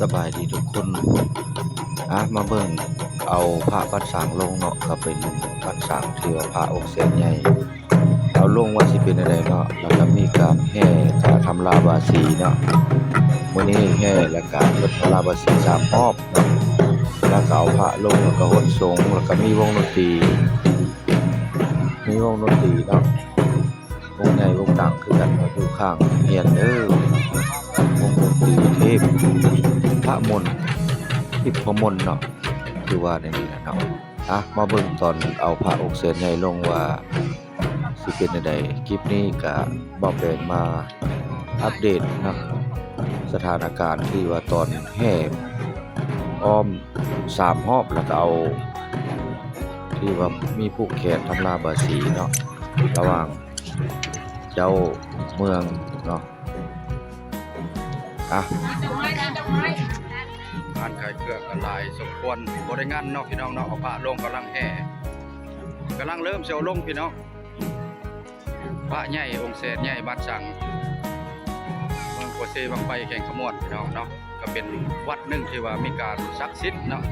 ສະບາຍດີທຸກຄົນ. ອາ ມາເບິ່ງເອົາພະບັດສ້າງລົງເນາະ, ກໍເປັນບັດສ້າງທີ່ວ່າພະອົງແສນໃຫຍ່ ເອົາລົງວ່າຊິເປັນແນວໃດເນາະ. ແລ້ວກໍມີການແຫ່ການທຳລາບາສີເນາະ, ມື້ນີ້ແຫ່ແລ້ວກະເພິ່ນທຳລາບາສີສາມຮອບເນາະ, ແລ້ວກໍເອົາພະລົງ ແລ້ວກໍຫົດສົງ ແລ້ວກໍມີວົງດົນຕີ ມີວົງດົນຕີເນາະ. ວົງໃຫຍ່ວົງດັງຄືກັນເນາະ ຢູ່ຂ້າງໂຮງຮຽນເດີ. ວົງດົນຕີເທບພະມົນ ທິບພະມົນເນາະ ຄືວ່າແນວນີ້ແຫຼະເນາະ. ອາ ມາເບິ່ງຕອນເອົາພະອົງແສນໃຫຍ່ລົງວ່າຊິເປັນແນວໃດ. ຄລິບນີ້ກະບໍ່ແປງມາອັບເດດເນາະ ສະຖານະການທີ່ວ່າຕອນແຫ່ອ້ອມສາມຮອບ ແລ້ວກະເອົາທີ່ວ່າມີຜູກແຂນທຳລາບາສີເນາະ ລະຫວ່າງ ເຈົ້າເມືອງເນາະ. ອາ ຮ້ານຂາຍເຄື່ອງກໍຫຼາຍສົມຄວນ ບໍ່ໄດ້ງັນເນາະພີ່ນ້ອງເນາະ. ເອົາພະລົງ ກຳລັງແຫ່ ກຳລັງເລີ່ມຊິເອົາລົງພີ່ນ້ອງ. ພະໃຫຍ່ອົງແສນໃຫຍ່ບ້ານສັງ ເມືອງໂພເຊ ບັ້ງໄຟ ແຂວງຄຳມ່ວນ ພີ່ນ້ອງເນາະ. ກໍເປັນວັດໜຶ່ງທີ່ວ່າມີການສັກສິດເນາະ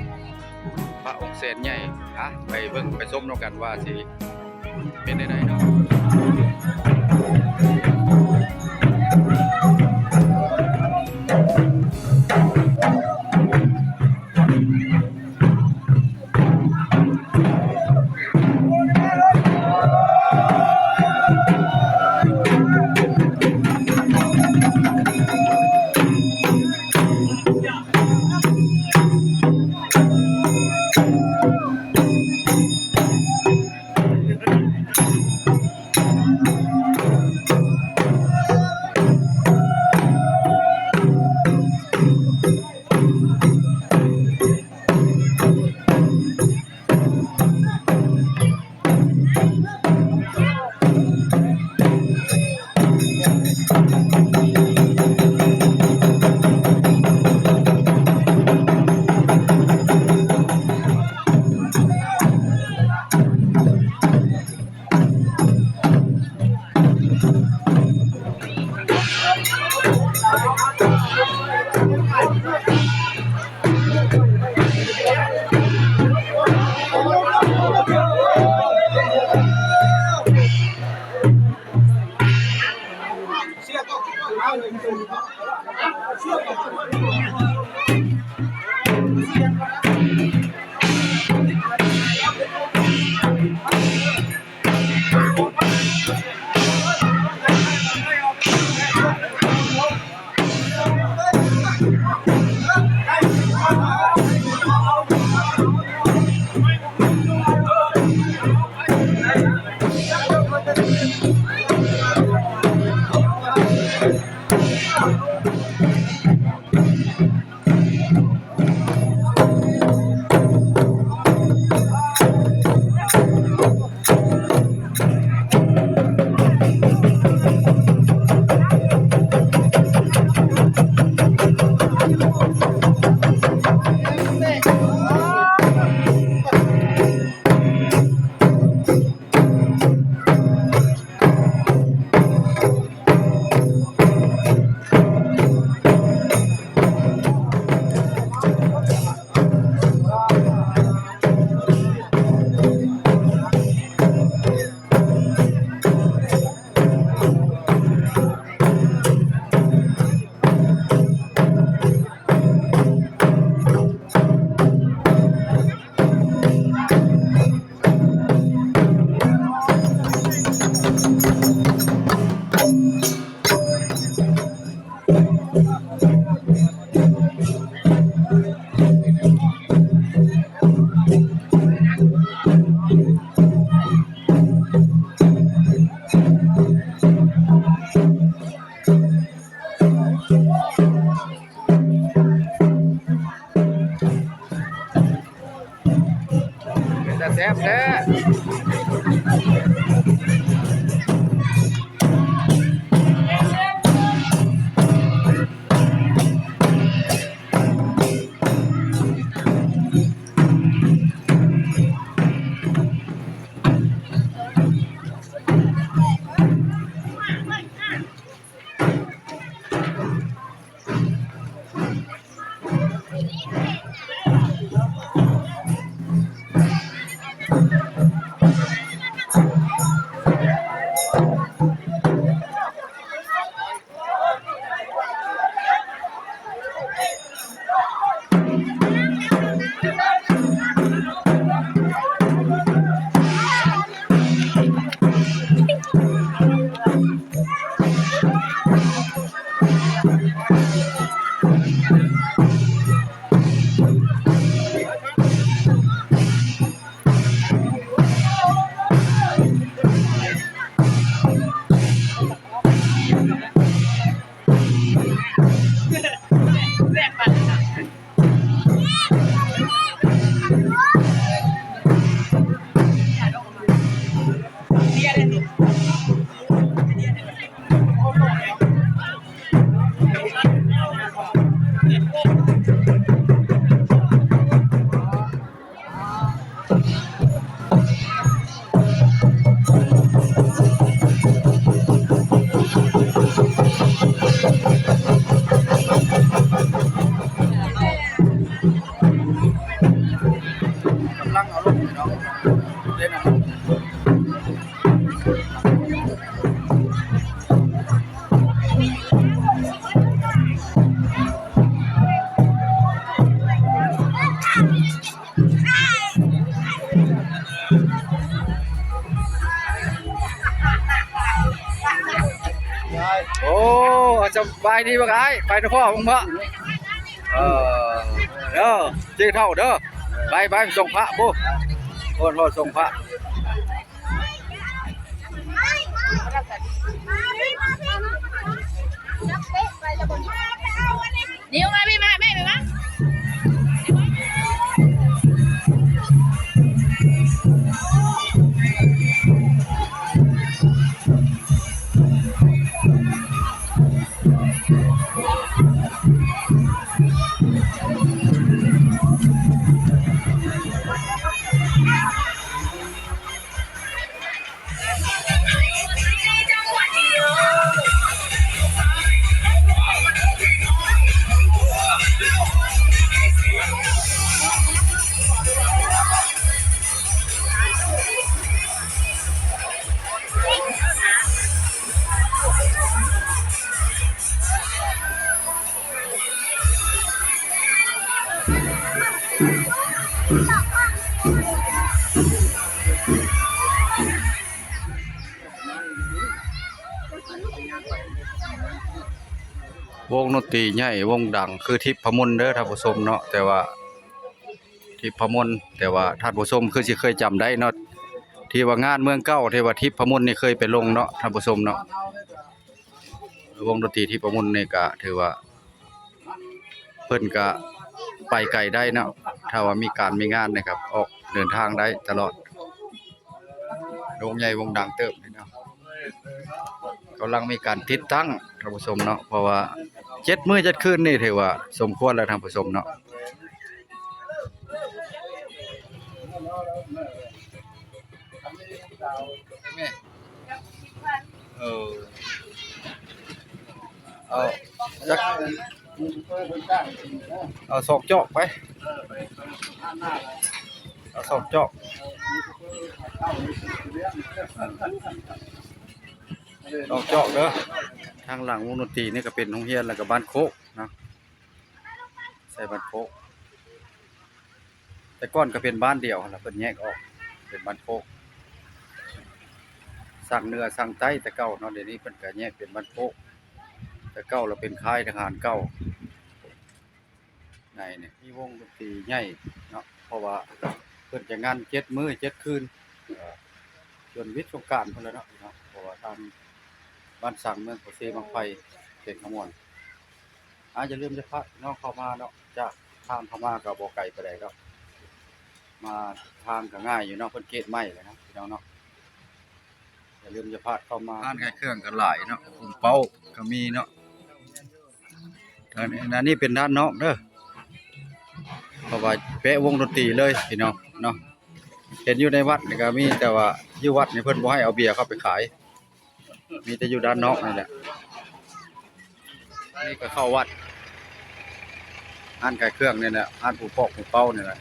ພະອົງແສນໃຫຍ່. ອາ ໄປເບິ່ງໄປຊົມນຳກັນວ່າຊິເປັນແນວໃດເນາະ. ເປັນຕາແຊບແທ້. ກຳລັງເອົາລົງເນາະ ເດ້ນະ. ໂອ້ ສະບາຍດີບັກອ້າຍ ໄປນະພໍ່ມຶງເບາະ. ເອີ ເດີ ຈື່ເຖົ້າເດີ ໄປ ໄປສົ່ງພະພຸ້ນ ໂອ້ ສົ່ງພະ. ນິວມາພີ່ ມາ ແມ່ ມາ. ວົງດົນຕີໃຫຍ່ ວົງດັງຄືທິບພະມົນເດີທ່ານຜູ້ຊົມເນາະ, ແຕ່ວ່າທິບພະມົນ ແຕ່ວ່າທ່ານຜູ້ຊົມຄືຊິເຄີຍຈຳໄດ້ເນາະ ທີ່ວ່າງານເມືອງເກົ່າ ທີ່ວ່າທິບພະມົນນີ້ເຄີຍໄປລົງເນາະທ່ານຜູ້ຊົມເນາະ. ວົງດົນຕີທິບພະມົນນີ້ກະຖືວ່າ ເພິ່ນກະໄປໄກໄດ້ເນາະ ຖ້າວ່າມີການມີງານນີ້ກະອອກເດີນທາງໄດ້ຕະຫຼອດ. ວົງໃຫຍ່ວົງດັງເຕີບເນາະ ກຳລັງມີການຕິດຕັ້ງທ່ານຜູ້ຊົມເນາະ ເພາະວ່າເຈັດມື້ເຈັດຄືນນີ້ຖືວ່າສົມຄວນແລ້ວທ່ານຜູ້ຊົມເນາະ. ເອີ ເອົາຈັກ ເອົາສອງຈອກໄປ ເອົາສອງຈອກ ສອງຈອກເດີ. ທາງຫຼັງວົງດົນຕີນີ້ກະເປັນໂຮງຮຽນ ແລ້ວກະບ້ານໂຄກເນາະ. ໃສ່ບ້ານໂຄກ ແຕ່ກ່ອນກະເປັນບ້ານດຽວຫັ້ນລະ ເພິ່ນແຍກອອກເປັນບ້ານໂຄກ ສັງເໜືອສັງໃຕ້ແຕ່ເກົ່າເນາະ. ດຽວນີ້ເພິ່ນກະແຍກເປັນບ້ານໂຄກ ແຕ່ເກົ່າລະເປັນຄ້າຍທະຫານເກົ່າ. ໃນນີ້ມີວົງດົນຕີໃຫຍ່ເນາະ ເພາະວ່າເພິ່ນຈະງານເຈັດມື້ເຈັດຄືນ ເອີ ຈົນວິດສົງການພຸ້ນແຫຼະເນາະ ເນາະ ເພາະວ່າທາງບ້ານສັງ ເມືອງໂພເຊ ບັ້ງໄຟ ແຂວງຄຳມ່ວນ. ອາ ຢ່າລືມຢ່າພາດພີ່ນ້ອງເຂົ້າມາເນາະ ຈາກທາງເຂົ້າມາກະບໍ່ໄກປານໃດດອກ ມາທາງກະງ່າຍຢູ່ເນາະ ເພິ່ນເກດໃໝ່ແລ້ວເນາະພີ່ນ້ອງເນາະ. ຢ່າລືມຢ່າພາດເຂົ້າມາ ຮ້ານຂາຍເຄື່ອງກະຫຼາຍເນາະ ປຸງເປົ້າກະມີເນາະ. ອັນ ອັນນີ້ເປັນດ້ານນອກເດີ ເພາະວ່າແປະວົງດົນຕີເລີຍພີ່ນ້ອງເນາະ. ເຫັນຢູ່ໃນວັດນີ້ກະມີ ແຕ່ວ່າຢູ່ວັດນີ້ເພິ່ນບໍ່ໃຫ້ເອົາເບຍເຂົ້າໄປຂາຍ ມີແຕ່ຢູ່ດ້ານນອກນີ້ແຫຼະ. ນີ້ກະເຂົ້າວັດ ຮ້ານຂາຍເຄື່ອງນີ້ແຫຼະ ຮ້ານປູປອກປູເປົ້ານີ້ແຫຼະ.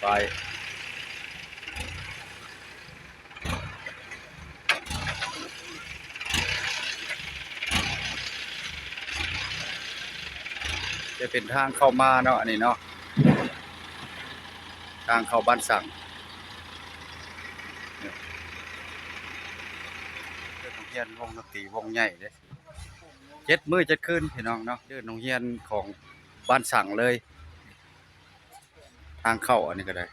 ໄປ ຈະເປັນທາງເຂົ້າມາເນາະ ອັນນີ້ເນາະ ທາງເຂົ້າບ້ານສັງ. ຮຽນວົງດົນຕີວົງໃຫຍ່ເດ້ ເຈັດມື້ເຈັດຄືນພີ່ນ້ອງເນາະ. ເດີ່ນໂຮງຮຽນຂອງບ້ານສັງເລີຍ ທາງເຂົ້າອັນນີ້ກໍໄດ້.